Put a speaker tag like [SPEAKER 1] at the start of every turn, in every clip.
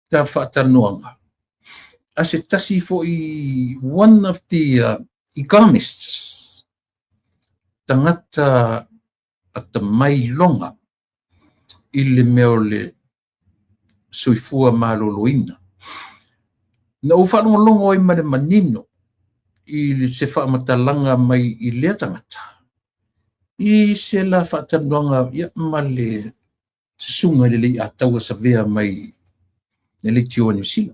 [SPEAKER 1] Ta faatalanoaga a se tasi foi, one of the economists, tagata atamai loga i le mea o le soifua maloloina. Na ou faalogologo ai ma le manino i se faamatalaga mai i lea tagata i se la faatalanoaga, ia, ma le susuga i le Leiataua Savea mai le leitio a Niu Sila.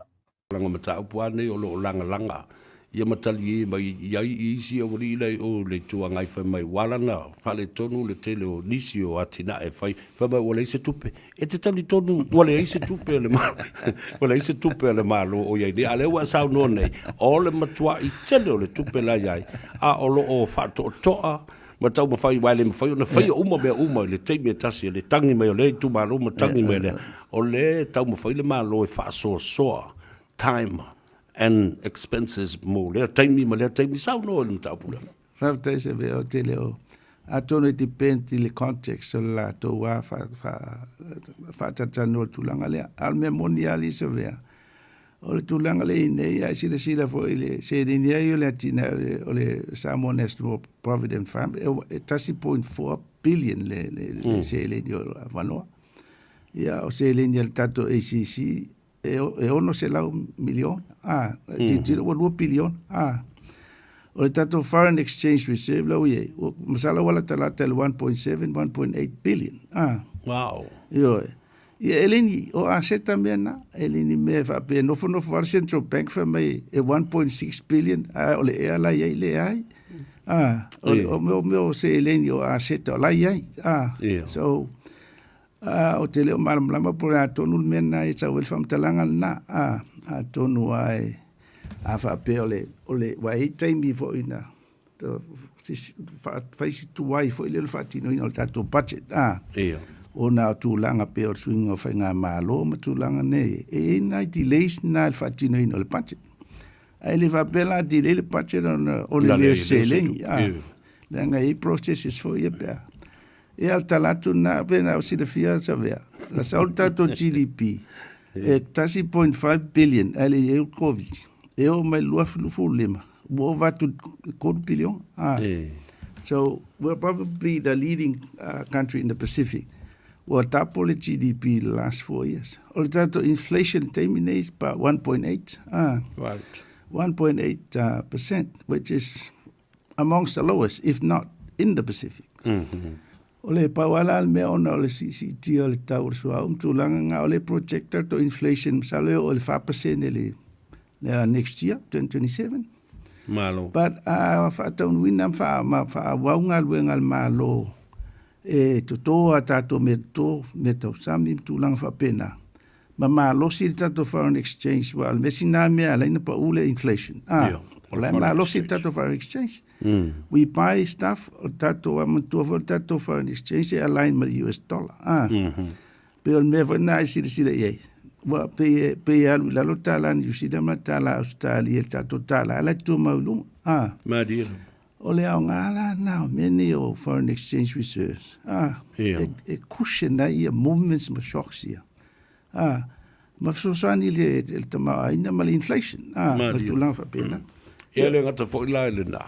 [SPEAKER 2] Laga mataupu a nei o lo o lagalaga ia ma talie mai i ai i isi aualii la i o le Itu Agai, fai mai ua ala ona faaletonu le tele o nisi o atinae e fai, fai mai ua leai se tupe. E te talitonu ua leai se tupe a le ua leai se tupe a le Malo o i ai nei, a o lea ua e saunoa nei, o le matuai tele o le tupe la i ai, a o lo o faatoatoa ma taumafai, aua e le mafai ona faia uma mea uma i le taimi e tasi, e le tagi mai o lea itumalo ma tagi mai o lea. O lea e taumafai le Malo e faasoasoa time and expenses mo lea taimi ma lea taimi. Saunoa i le mataupu lea.
[SPEAKER 3] Faafetai Savea, ou te le o atonu e depend i le context o le latou a faatalatalanoa le tulaga lea. A o le mea moni lava alii Savea, o le tulaga lea i nei, a e silasila foi i le seleni ai o le atinae o le Samoa National Provident Fund, e 1.4 billion le seleni o avanoa. Ia, o seleni a le tatou ACC e 600 miliona, a, tilotilo ua 2 piliona, a. O le tatou foreign exchange reserve la ua i ai, masalo ua latalata i le 1.7, 1.8 billion, a.
[SPEAKER 2] Wow.
[SPEAKER 3] Ioe. Ia e le ni, o aseta mea na, e le ni mea e faapea, nofonofo lava le Central Bank fai mai e 1.6 billion, a o le ea la i ai, leai. A, o mea o seleni o aseta o la i ai. A, so, a, ou te le o malamalama po o le a tonu le mea lena e sau ai le faamatalaga lena. A, atonu lava e, a faapea o le, o le, aua e i ai taimi foi na fai si tuai foi lea o le faatinoina o le tatou budget, a, ona o tulaga pei o le suiga o faigamalo ma tulaga nei, e i ai nai delays na i le faatinoina o le budget. Ae le faapea la delay le budget ona o le le seleni, a, leaga e i ai processes foi ia pe a. Ia, o le tala atu lena, pei ona silafia Savea, na sau le tatou GDP e 1.5 billion ae le i ai le Covid. E oo mai i le 2025, ua ova atu i le 3 piliona. Ah. So, we're probably the leading country in the Pacific. Ua double le GDP the last 4 years. O le tatou inflation taimi nei is about 1.8. Ah. 1.8 percent, which is amongst the lowest, if not in the Pacific. O le pau lava la le mea ona o le siisiitia o le tau o le suauu ma tulaga na, o le project tatou inflation masalo e oo i le 4% le next year, 2027.
[SPEAKER 2] Malo.
[SPEAKER 3] But a faataunuuina ma faaauau galuega a le Malo e toto a tatou mea toto, mea tausami ma tulaga faapena, ma malosi le tatou foreign exchange, aua o le mea sina mea e ala ai ona pau le inflation. Ah, o la e malosi le tatou foreign exchange. We buy stuff, o le tatou, a manatua foi le tatou foreign exchange e align ma le US dollar. Ah. Pei o le mea foi lena e silasila i ai. Ua pei e alu i lalo le tala Niu Sila ma le tala Ausetalia i le tatou tala, a o la e tumau i luga. Ah.
[SPEAKER 2] Malie.
[SPEAKER 3] O le aoga la lena o mea nei o foreign exchange reserves, ah, e cushion ai ia movements ma shocks ia. Ah, ma fesoasoani i le tamaoaiga ma le inflation, ah, ma le tulaga faapena.
[SPEAKER 2] Ia le gata foi la i lena,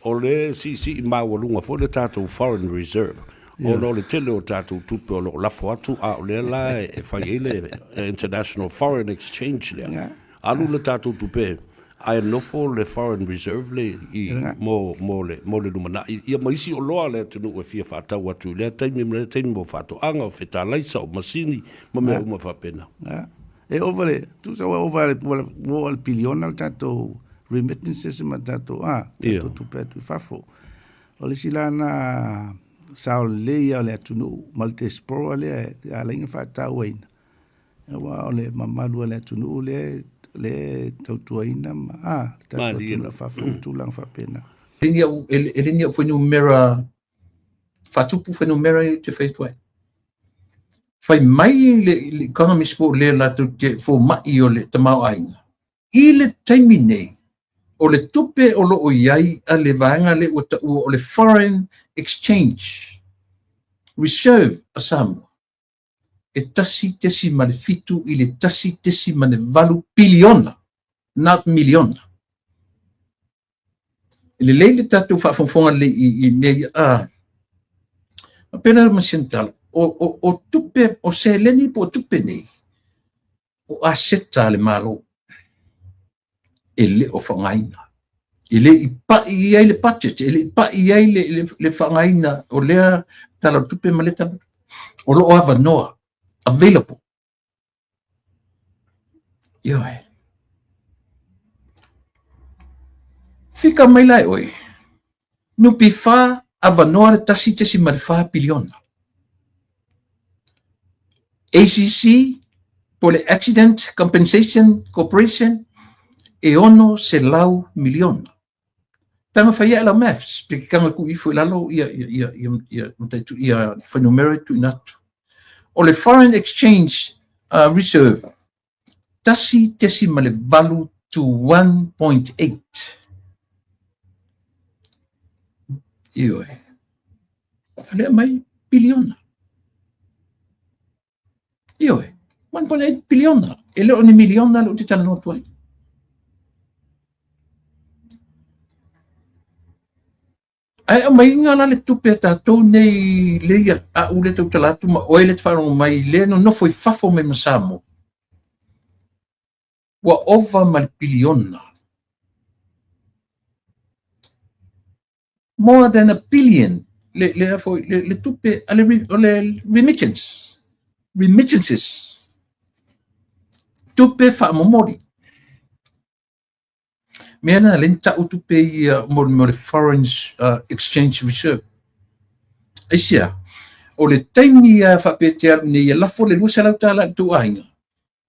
[SPEAKER 2] o le siisii maualuga foi le tatou foreign reserve, ona o le tele o tatou tupe o lo o lafo atu, a o lea la e fai ai le international foreign exchange lea. Alu le tatou tupe ae nofo le foreign reserve le i mo le lumanai ia ma isi oloa a le atunuu e fia faatau atu i lea taimi ma lea taimi mo faatoaga, o fetalaisa, o masini ma mea uma faapena.
[SPEAKER 3] E ova le, tusa ua ova le, ua oo i le piliona le tatou remittances ma tatou, tatou tupe atu i fafo. O le isi la na sao lelei ia o le atunuu ma le diaspora lea e ala ai ona faatauaina, Aua o le mamalu o le atunuu lea e tautuaina ma le tatou atunuu i fafo ma tulaga faapena.
[SPEAKER 1] E le ni au fuainumera faatupu fuainumera ia ou te fai atu ai. Fai mai le economist po o le latou te fomai o le tamaoaiga, i le taimi nei, o le tupe o lo o i ai a le vaega lea ua taua o le foreign exchange reserve a Samoa. e 1.7 i le 1.8 piliona, not miliona. E lelei le tatou faafogafoga lelei i mea ia. A faapena ma si ana tala, o tupe, o seleni po o tupe nei, o aseta a le Malo e le o faaaogaina. E le i pai i ai le budget, e le i pai i ai le faaaogaina o lea Tala o le Tupe ma lea Tala o le Tupe. O lo o avanoa, available. Ioe. Fika mai la e oe. NPF avanoa le 1.4 piliona. ACC po le Accident Compensation Corporation e 600 miliona. Tanga fai ae lau maths, pe ke kanga ku ifo i lalo ia, ia, ia, ia, ia, mataitu, ia fuainumera e tuuina atu. O le Foreign Exchange Reserve, 1.8 to 1.8. Ioe. O lea mai piliona. Ioe, 1.8 piliona. E le o ni miliona lea ou te talanoa atu ai. Ae aumaiga la le tupe a tatou nei le ia a'u lea tautala atu ma oe lea te faalogo mai lea nonofo i fafo mai ma Samoa. Ua ova ma le piliona. More than a billion le le foi le, le tupe a le, o le remittance remittances tupe faamomoli mea na le ta'u tupe ia mo mo le foreign exchange reserve. Aisea? O le taimi a faapea te alu nei e lafo le $200 i le tou aiga,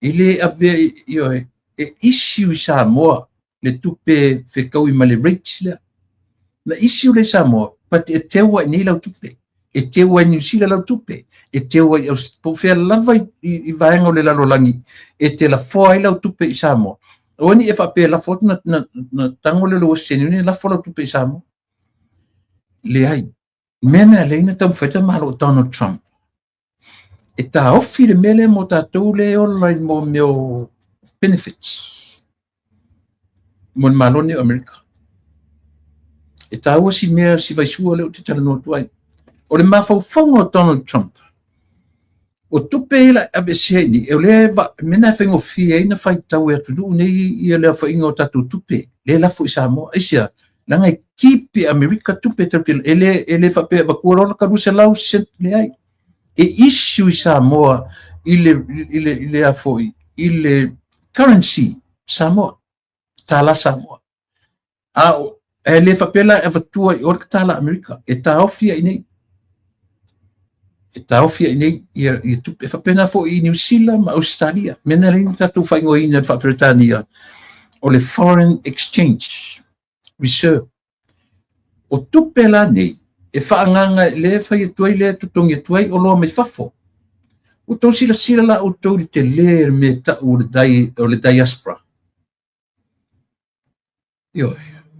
[SPEAKER 1] e le avea ioe, e issue i Samoa le tupe fetaui ma le rate lea. Na issue lea i Samoa, but e teu ai nei lau tupe. E teu ai Niu Sila lau tupe, e teu ai po o fea lava i vaega o le lalolagi e te lafoa ai lau tupe i Samoa. Aua ne i e faapea e lafo atu na tago lea o le Western Union lafo lau tupe i Samoa. Leai. Mea na lea na taumafai ta Malo o Donald Trump. E taofi le mea lea mo tatou lea e ola i mo mea o benefits mo le Malo nei o Amerika. E taua si mea si vaisua lea ou te talanoa atu ai. O le mafaufauga o Donald Trump, o tupe ia la e aveesea i nei, o lea e mea na e faigofie ai na faitau e atunuu nei ia le aofaiga o tatou tupe, lea e lafo i Samoa. Aisea? Leaga e keep e Amerika tupe tatou te, e le, e le faapea e avatua loa laka 200 cent, leai. E issue i Samoa i le, i le, i le a foi, i le currency Samoa, tālā Samoa. A e le faapea la e avatua i o le tālā Amerika, e taofi ai nei. E taofi ai nei ia, ia tupe. E faapena foi i Niu Sila ma Ausetalia. Mea na leai ni tatou faaigoaina i le Faa-Peretania o le Foreign Exchange Reserve. O tupe la nei, e faaagaaga lea e fai atu ai lea e totogi atu ai oloa mai fafo. Ua tou silasila la outou i le tele o le mea e tau o le diaspora. Ioe.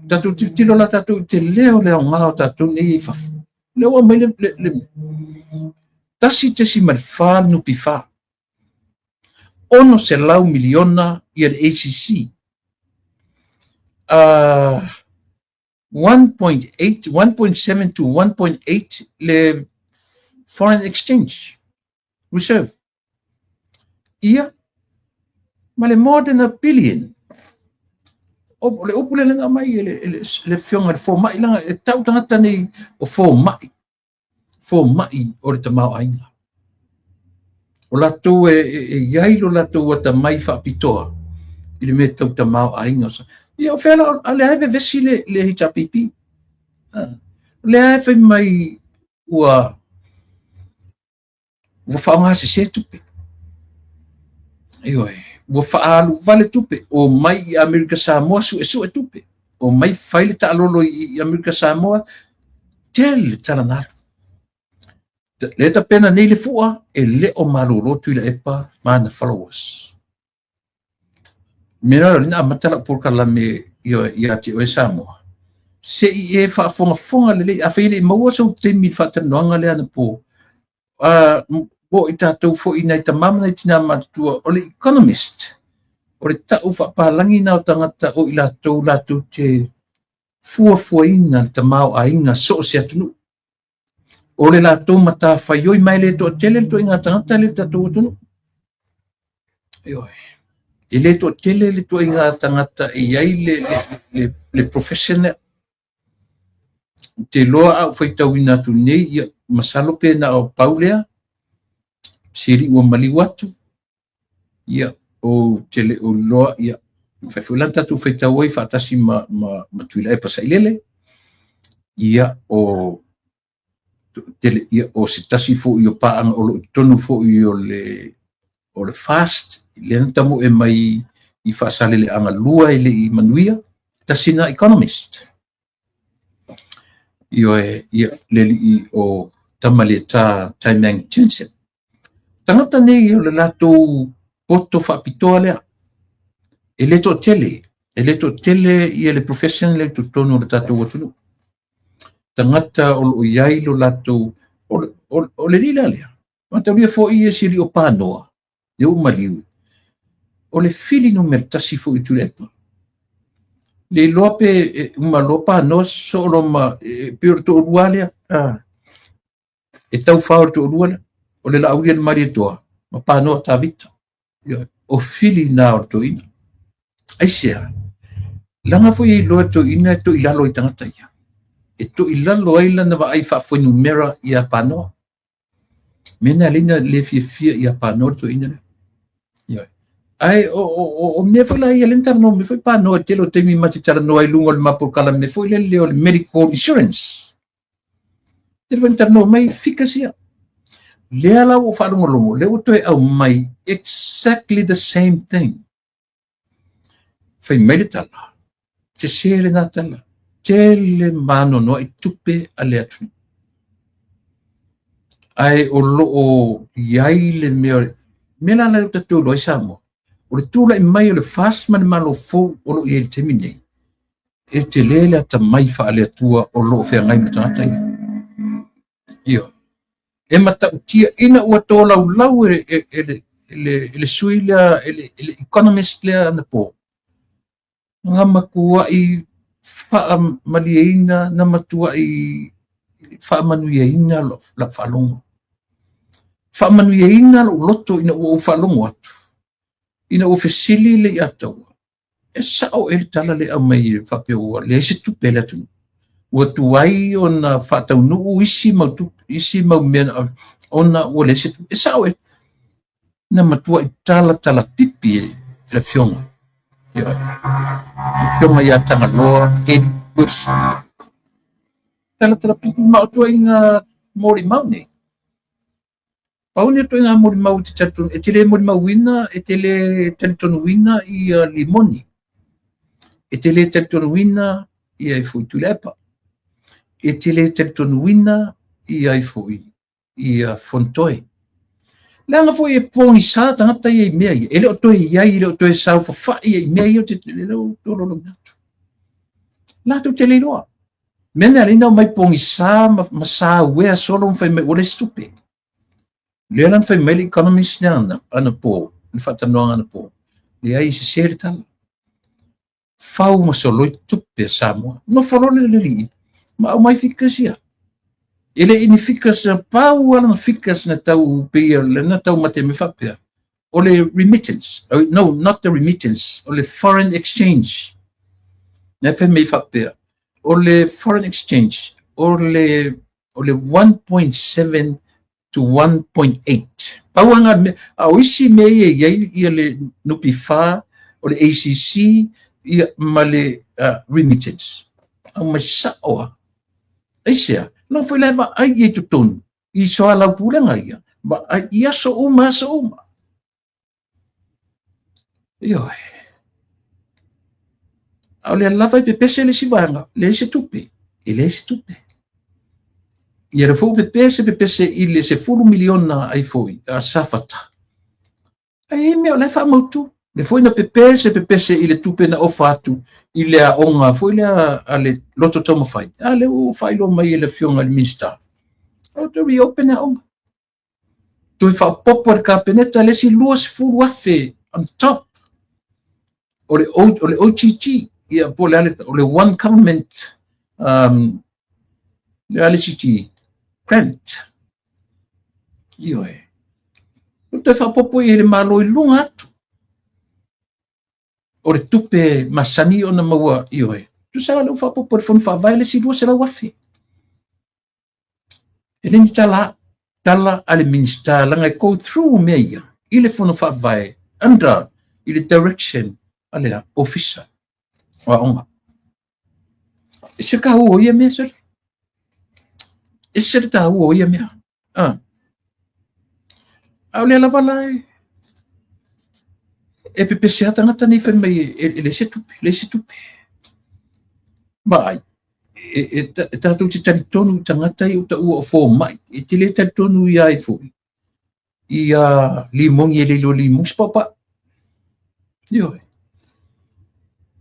[SPEAKER 1] Tatou tilotilo la tatou i te leo o le aoga o tatou nei i fafo. Lea ua aumai le, le, le 1.4 le NPF. 600 miliona ia le ACC. 1.8, 1.7 to 1.8 le foreign exchange reserve. Ia, ma le more than a billion. O le upu lea na aumai e le, le, le afioga i le fomai, leaga e tau tagata nei o fomai, fomai o le tamaoaiga. O latou e, e, e i ai lo latou atamai faapitoa i le mea tau tamaoaiga. Ia, o fea la, a lea e vevesi le, le HRPP. O lea e fai mai ua ua faaaoga sese tupe. Ioe, ua faaalu vale tupe, omai i Amerika Samoa suesue tupe, omai fai le taalolo i Amerika Samoa, tele tala na alu. Lea tapena nei le fua, e le o malolo Tuilaepa ma ana followers. Mea la na amata lau polokalame ia te oe Samoa, se i e faafogafoga lelei, afai e le i maua sou taimi i le faatalanoaga lea anapo, Po o i tatou foi nai tama ma nai tinā matutua, o le economist, o le ta'u faapalagi na o tagata o i latou latou te fuafuaina le tamaoaiga so o se atunuu. O le latou matafaioi ma e le toatele le ituaiga tagata lea i le tatou atunuu. Ioe. E le toatele le ituaiga tagata e i ai le profession lea. Ou te iloa a ou faitauina atu nei, ia, masalo pe na o pau lea, si alii ua maliu atu, ia, ou te le o iloa, ia, mafai foi la ona tatou faitau ai faatasi ma Tuilaepa Sailele, ia, o tele, ia, o se tasi foi o paaga o lo o i totonu foi o le FAST, lea na tamoe mai i Faasaleleaga 2 e le i manuia, tasi na economist. Ioe, ia, le alii o Tamaleta Taimang Jensen. Tagata nei o le latou poto faapitoa lea. E le toatele, e le toatele ia le profession lea i totonu o le tatou atunuu. Tagata o lo o i ai lo latou, o le alii la lea. Mataulia foi ia si alii o Panoa, le ua maliu. O le fili numera tasi foi i Tuilaepa. Le iloa pe uma loa Panoa soo loa ma, pei o le toalua lea. E taufao le toalua lea. O le Laaulialemalietoa ma Panoa Tavita. O fili na o le toeaina. Aisea? Leaga foi e iloa e le toeaina e toilalo ai tagata ia. E toilalo ai lana vaai faafuainumera ia Panoa. Mea na alai na le fiafia ia Panoa le toeaina lea. Ioe. Ae o mea foi la ia lea na talanoa mai foi Panoa i le tele o taimi ma te talanoa i luga o le ma polokalame foi lele o le medical insurance. Tele foi na talanoa mai figures ia. Lea la ua ou faalogologo, lea ua toe aumai exactly the same thing. Fai mai le tala, sese lena tala, tele ma anoanoai tupe a le atunuu. Ae o lo o i ai le mea, mea la la tatou iloa ai Samoa, o le tulai mai o le FAST ma le Malo fou o lo o i ai i le taimi nei, e tele le atamai faale-Atua o lo o feagai ma tagata ia. Ioe. E matautia ina ua tolaulau e le sui lea, e le economist lea anapo, na matuai faamalieina, na matuai faamanuiaina lau faalogo. Faamanuiaina lou loto ina ua ou faalogo atu, ina ua fesili le Leiataua, e sao ea le tala lea e aumai faapea ua leai se tupe a le atunuu? Ua tuai ona faataunuu isi mau tupe, isi mau mea na ave, ona ua leai se tupe. E sao ea? Na matuai talatalapipi e le Afioga, le Afioga ia Tagaloa Eddie Wilson. Talatalapipi ma o ituaiga molimau nei. Pau lenei o ituaiga molimau e te talitonu, e te le molimauina, e te le talitonuina ia Limoni. E te le talitonuina ia ai foi Tuilaepa. E te le talitonuina ia ai foi ia Fonotoe. Leaga foi e pogisa tagata ia i mea ia. E le o toe i ai, e le o toe saofafai i mea ia o te tololoina atu. Latou te le iloa. Mea na alai na omai pogisa ma sauea solo ma fai mai ua leai se tupe. Lea la na fai mai le economist lea anapo, le faatalanoaga anapo, leai e sese le tala. Fau ma soloi tupe a Samoa. Nofo loa le alii ma aumai figures ia. E le i ni figures, pau lava lana figures na tau pei na taumate mai faapea, o le remittance, no, not the remittance, o le foreign exchange. Na fai mai faapea, o le foreign exchange, o le 1.7 to 1.8. Pau lava mea, a o isi mea ia e i ai ia le NPF, o le ACC, ia, ma le remittance. Aumai sao lava. Aisea? Leaga foi la e vaai i ai totonu i soalaupulega ia, vaai i aso uma, aso uma. Ioe. A o lea lava e pepese le isi vaega, leai se tupe, e leai se tupe. Ia lea foi ua pepese, pepese i le $10 miliona ai foi a Safata. Ae i ai mea o la e faamautu. Lea foi na pepese pepese i le tupe na ofa atu i le aoga foi lea a le Loto Taumafai. A lea ua faailoa mai e le Afioga i le Minisita, o te reopen aoga. Toe faaopoopo e le Kapeneta le isi $20,000 on top o le, o, o le OGG, ia, po o le a le, o le One Government, um, le a le isi G, grant. Ioe. O toe faaopoopo i le Malo i luga atu o le tupe masani ona maua, ioe. Tusa la lea ua faaopoopo e le Fono Faavae le isi $200,000. E le ni tala, tala a le Minisita leaga e go through mea ia i le Fono Faavae under i le direction a le Ofisa o Aoga. E se taua o ia mea, sole. E se le taua o ia mea. Ah. A o lea lava la e, e pepese a tagata nei fai mai e, e le se tupe, le se tupe. Vaai, e, e, e tātou te talitonu i tagata ia o taua o fomai, e te le talitonu ia ai foi i a limogi e le iloa limogi se paupau. Ioe.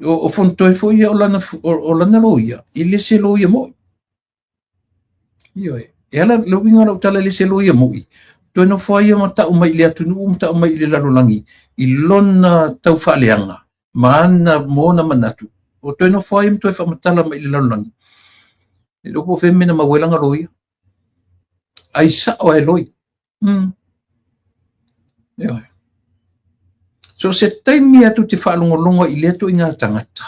[SPEAKER 1] O, o Fonotoe foi ia o lana, o, o lana loia, e le se loia moi. Ioe. E ala le uiga o lau tala e le se loia moi, toe nofo ai ia ma tau mai i le atunuu ma tau mai i le lalolagi i lona taufaaleaga ma ana ma ona manatu, o toe nofo ai ma toe faamatala mai i le lalolagi. E le iloa po o fea mea na maua ai lana loia. Ai sao lava e loia. Mm. Ioe. So se taimi atu te faalogologo i lea ituaiga tagata,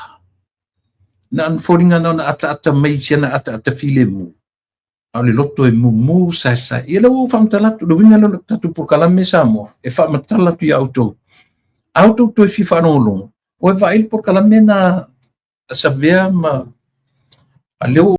[SPEAKER 1] na ona foliga na ona ataata mai i si ana ataata filemu, a o le loto e mumu saesae. Ia lea ua ou faamatala atu, le uiga lea o le tatou polokalame Samoa, e faamatala atu ia outou. A outou toe fia faalogologo, o e vaai le polokalame na a Savea ma a lea ua